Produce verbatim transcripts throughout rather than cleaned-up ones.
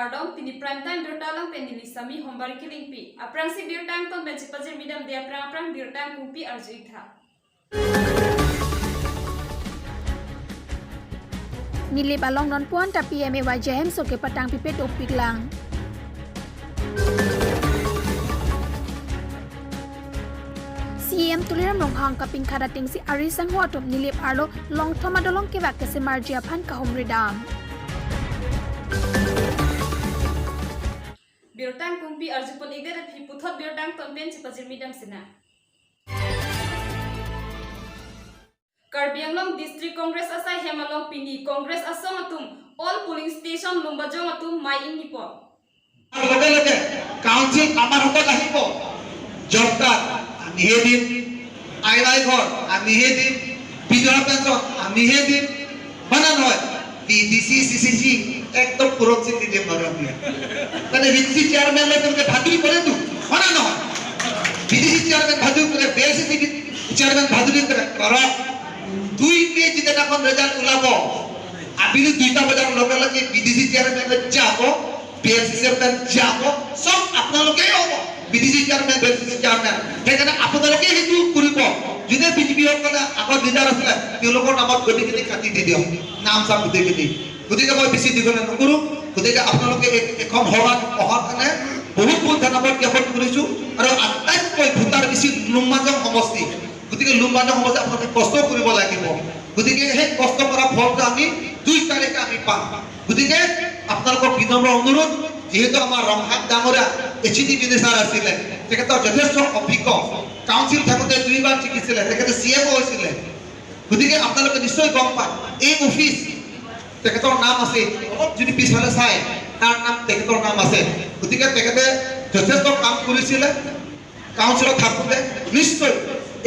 Kardom, pini Prime Time birta along pen neli Sami Hombari Kilingpi. Aphrangsi birta angton pen chepajirmi damde aphrang aphrang birta angkungpi arju-ik tha. Nilip along non puan ta P M A Y J hemso kepatang pipe dopik lang. C E M Tuliram Ronghang kapingkhat atengsi ari sangho atum Nilip arlo Longthom adolong kevak kesemarji aphan kahumri dam. Birta angkungpi arjupon-ikdet aphi puthot birta angton pen chepajirmi dam sinang. Karbi Anglong District Congress asai hem along pini Congress asong atum all polling station Lumbajong atum mei ingnipon. লগে লগে কাউন্সিল আমাৰ হাতত আহিব। Job card আমিহে দিম, I Y ঘৰ আমিহে দিম, বিধৱা পেঞ্চন আমিহে দিম। হয় না নহয়? পি ডি চি, চি চি চি একদম পূৰণ চিঠি দিম আৰু আমি। মানে ভি ডি চি চেয়াৰমেন লৈ তেওঁলোকে ভাদুৰি কৰেতো, হয় না নহয়? ভি ডি চি চেয়াৰমেন ভাদুৰি কৰে, V L C C chairman ভাদুৰি কৰে, কৰক। দুই মে যিদিনাখন ৰিজাল্ট ওলাব, আবেলি দুইটা বজাৰ লগে লগে ভি ডি চি চেয়াৰমেন যাব, ভি এল চি চেয়াৰমেন যাব, চব আপোনালোকেই হ'ব। V D C chairman, V L C C chairman, সেইকাৰণে আপোনালোকে সেইটো কৰিব। যোনে বি জে পি সকলে আগত লিডাৰ আছিলে, তেওঁলোকৰ নামত গোটেইখিনি কাটি দি দিয়ক, নাম চাম গোটেইখিনি। গতিকে মই বেছি দীঘলীয়া নকৰোঁ। গতিকে আপোনালোকে এ-, এখন সভাত অহাৰ কাৰণে বহুত বহুত ধন্যবাদ জ্ঞাপন কৰিছোঁ। আৰু আটাইতকৈ ভোটাৰ বেছি লুম্বাজং সমষ্টি, গতিকে লুম্বাজং সমষ্টি আপোনালোকে কষ্ট কৰিব লাগিব। গতিকে সেই কষ্ট কৰা ফলটো আমি দুই তাৰিখে আমি পাম। গতিকে আপোনালোকক বিনম্ৰ অনুৰোধ, যিহেতু আমাৰ ৰংহাং ডাঙৰীয়া এইচ ডি মিনিষ্টাৰ আছিলে, তেখেতৰ যথেষ্ট অভিজ্ঞ, কাউন্সিল থাকোঁতে দুইবাৰ জিকিছিলে, তেখেতে চি এম অ' হৈছিলে। গতিকে আপোনালোকে নিশ্চয় গম পায়, এই অফিচ তেখেতৰ নাম আছে, অলপ যদি পিছফালে চাই, তাৰ নাম, তেখেতৰ নাম আছে। গতিকে তেখেতে যথেষ্ট কাম কৰিছিলে কাউন্সিলত থাকোঁতে। নিশ্চয়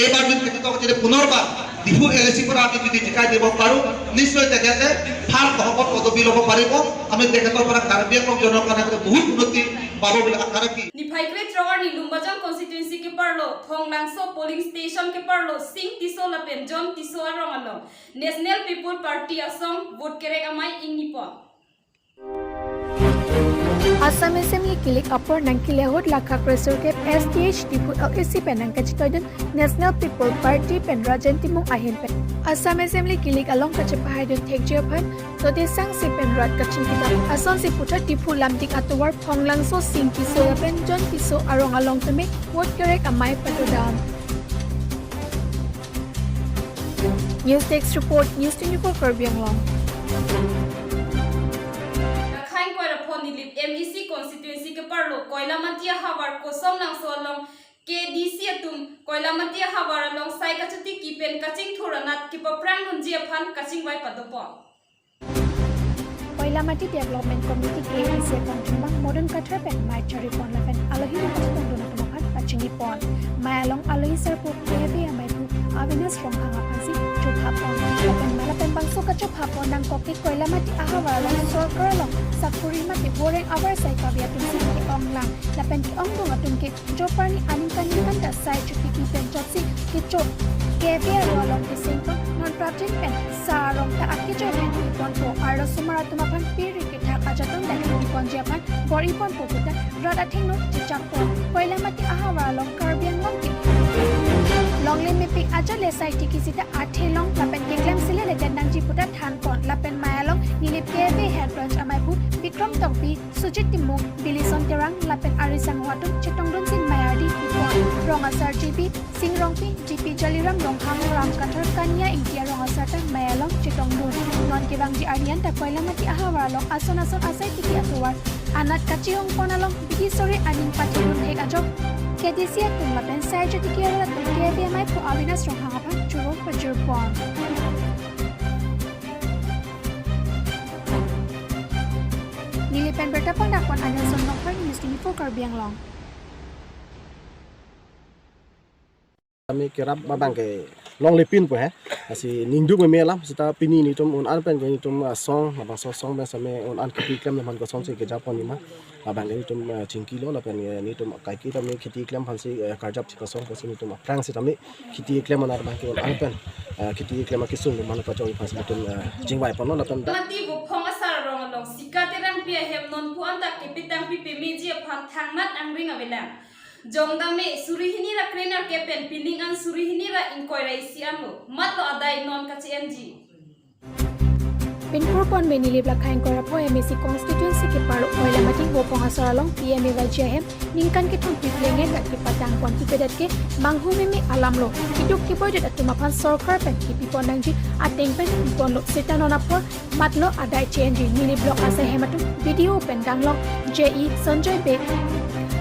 এইবাৰ যদি তেখেতক যদি পুনৰবাৰ ডিফু এল এ চিৰ পৰা আমি যদি জিকাই দিব পাৰোঁ, নিশ্চয় তেখেতে ভাল হ'ব, পদবী ল'ব পাৰিব। আমি তেখেতৰ পৰা কাৰ্বি আংলং জনসাধাৰণৰ কাৰণে বহুত উন্নতি পাব বুলি আশা ৰাখি Niphai kre throk arni Lumbajong constituency keparlo Phonglangso polling station keparlo Sing Tisso lapen John Tisso arong along National People Party asong vote kerek amei ingnipon. Assam Assembly kilik apor nangkele ahut lakha kresirkep S T H Diphu L A C pen nangkachetoidun National People Party pen Rajen Timung ahin pen Assam Assembly kilik along kachepahaidun thekji aphan Todesang si pen rat kachingki dam asonsi puthot Diphu lamdik atovar Phonglangso Sing Tisso lapen John Tisso arong along tame vote kerek amei padodam. News Desk Report, News twenty-four Karbi Anglong. Lakhang Koirapho Nilip M A C constituency keparlo Koilamati ahavar Kosom Langso along K D C atum Koilamati ahavar along sai kachotiki pen kachingthur anat kepaprangdunji aphan kachingvai padopon. Koilamati Development Committee K D C akam chumbang Modon Kathar pen mei charipon lapen alohi nangkachetongdun atum aphan pachinipon. Mei along alohi sarpo K B amei aphu Avinash Ronghang aphansi chophapon. Lapen mei lapen bangso kachophapon nangkok ke Koilamati ahavar along sorkar along sakori mate boreng avarsai kave atumsi ke-onglang lapen ke-ongdung atum ke joparni aningkan ningkan ta sai chotiki pen chotsi kecho K B aro along kesengpon non prapjin pen sa arong ta akecho pen iponpo arlosomar atum aphan piri kethak ajatong dai iponji aphan bor-iponpo puta rat athengno chechakpon. Koilamati ahavar along Karbi Anglong ke longle mepik ajat le sai tiki sita athe long lapen keklem sile le jan nangji puta thanpon lapen mei along Nilip K B head branch amei aphu Bikram Tokbi, Sujit Timung, Bilison Terang lapen ari sangho atum chetongdunsi mei ardi ipon. Rong asar G B Sing Rongpi, G P Jaliram Ronghang, Ram Kathar, Kania Ingti arong asar ta mei along chetongdun. Non kevangji arni anta Koilamati ahavar along ason ason asai tiki atovar anat kachihongpon along bidi sore aning pathidun thek ajok K D C atum lapen sai chotiki arat atum K B amei aphu Avinash Ronghang aphan choro pajirpon. Nilip pen birta pon dakpon Anilson Nokphai, News twenty-four Karbi Anglong. Kami kerap abang ke longle pinpo he. Lasi ningduk meme alam sita pini nelitum un-an pen ke nelitum, ah, song, labangso song pen same un-an kheti klem lam aphan kosonsi kejapon nima. Abang ke nelitum, ah, chingkilo lapen, eh, nelitum kaike tame kheti klem aphansi, eh, karjap chikasong aphansi nelitum aphrang sitame kheti klem anat abang ke un-an pen, eh, kheti klem akesung mane pachong aphansi nelitum, eh, chingvai ponlo lapen da. Mati Buphong asar arong along Sika Terang Pi ahem nonpu anta kepatangpi pemeji aphan thangnat angring avelang. Jongdam me suri hini ra krenerkep pen pining an suri hini ra ingkoi ra isi anlo. Matlo adai non kachi-enji. Pinpur pon me Nilip lakha ingkoi ra pho M A C constituency ke Paruk Koilamati Bopong asor along P M A Y G ahem ningkan kethom pi plengge ta kepatang ponpipedet ke manghu meme alamlo. Keduk keboidet atum aphan sorkar pen kepi pon nangji ateng pen pi ponlo seta non apor matlo adai chi-enji. Nilip block asai hem atum B D O pen danglok J E Sanjoy Bey,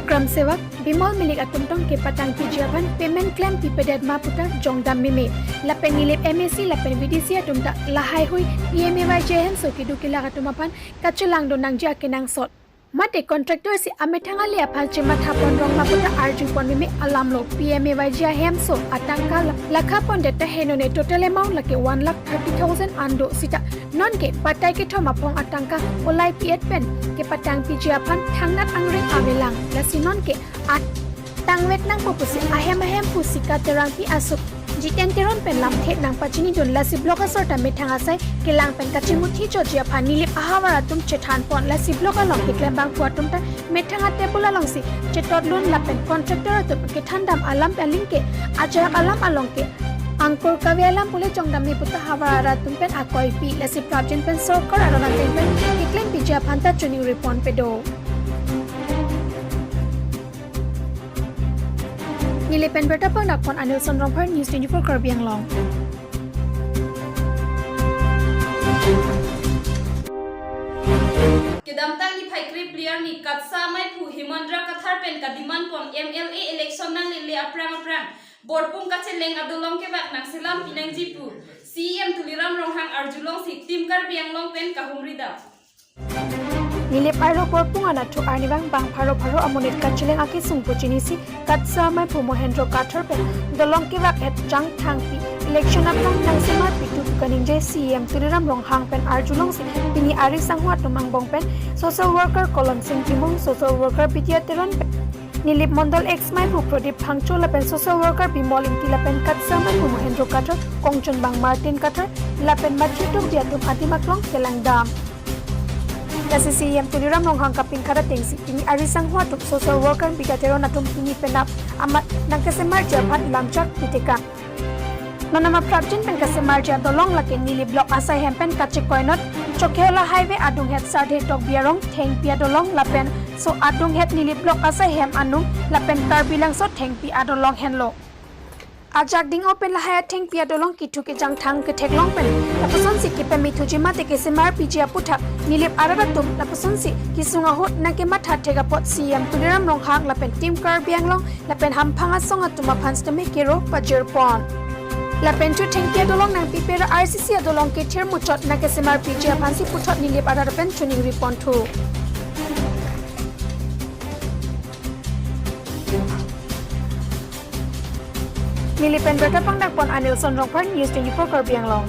Gram Sevak Bimol Milik atum tong kepatangpiji aphan payment klempipedet ma puta jongdam meme. Lapen Nilip M A C lapen V D C atum ta lahaihui P M A Y G ahemso keduk kelak atum aphan kachelangdun nangji akenangsot. Mate contractor si amethang ale aphan chematha pon rong ma puta arju pon meme alamlo. P M A Y G ahemso atangka la-, lakha pondet ta henone total amount lake one lakh thirty thousand an do seta nonke patai kethom aphong atangka olaipi-et pen kepatangpiji aphan thangnat angring avelang. Lasi nonke at tangvek nangpo pusi ahem ahem pusi Katerangpi aso Jiten Teron pen lamthe nangpachinidun. Lasi block asor ta methang asai kelang pen kachimuthi choji aphan Nilip ahavar atum chethan pon. Lasi block along keklembangpo atum ta methang a table alongsi chetotlun lapen contractor atum kethandam alam aling ke ajak alam along ke angkur kave alam pule jongdam me puta havar arat atum pen akoipi. Lasi prapjin pen sorkar aron ateng pen keklenpiji aphan ta choningri ponpe do. Nilip pen birta pangdak pon Anilson Rongphar, News twenty-four Karbi Anglong. Kedamtang niphai krephli arni KATSSA amaiphu Hemendra Kathar pen kademand pon M L A election nanglele aphrang aphrang borpung kacheleng adolong kevak nangselampi nangji pu C E M Tuliram Ronghang arjulongsi Team Karbi Anglong pen kahumri dam. Nilip arlo borpung anatthu arnivang bang pharo pharo amonit kacheleng akesung pu chinisi KATSSA amaiphu Mohendro Kathar pen dolong kevak-et Jang Thangpi election aphrang nangsemarpi tu pu kaningje C E M Tuliram Ronghang pen arjulongsi pini ari sangho atum angbong pen social worker Kolonsing Timung, social worker Bidya Teron pen Nilip Mondol ex maiphu Pradip Phangcho lapen social worker Bimol Ingti lapen KATSSA amaiphu Mohendro Kathar, kongchunbang Martin Kathar lapen Matthew Tokbi atum adim aklong kelang dam. Lasi C E M Tuliram Ronghang kapinkhat atengsi pini ari sangho atum social worker Bidya Teron atum pini penap amat nangkesemarji aphan lamchak pitekang. Non ama prapjin pen kesemarji adolong lake Nilip block asai hem pen kachekoinot Chokhiola highway adunghet Sardhe Tokbi arong thengpi adolong lapen so adunghet Nilip block asai hem anung lapen Karbi Langso thengpi adolong henlo. Ajak ding-o pen lahai athengpi adolong kethu kejang thang ketheklong pen lapusonsi kepamithuji mate kesemarpiji aputhak Nilip arat atum lapusonsi kesung ahut nangkematha thek apot C E M Tuliram Ronghang lapen Team Karbi Anglong lapen hamphang asong atum aphan sitame kero pajir pon. Lapen chu thengpi adolong nangpipe ra R C C adolong kethir muchot nangkesemarpiji aphansi puthot Nilip arat pen choningri ponthu. Nilip pen birta pangdak pon Anilson Rongphar, News twenty-four Karbi Anglong.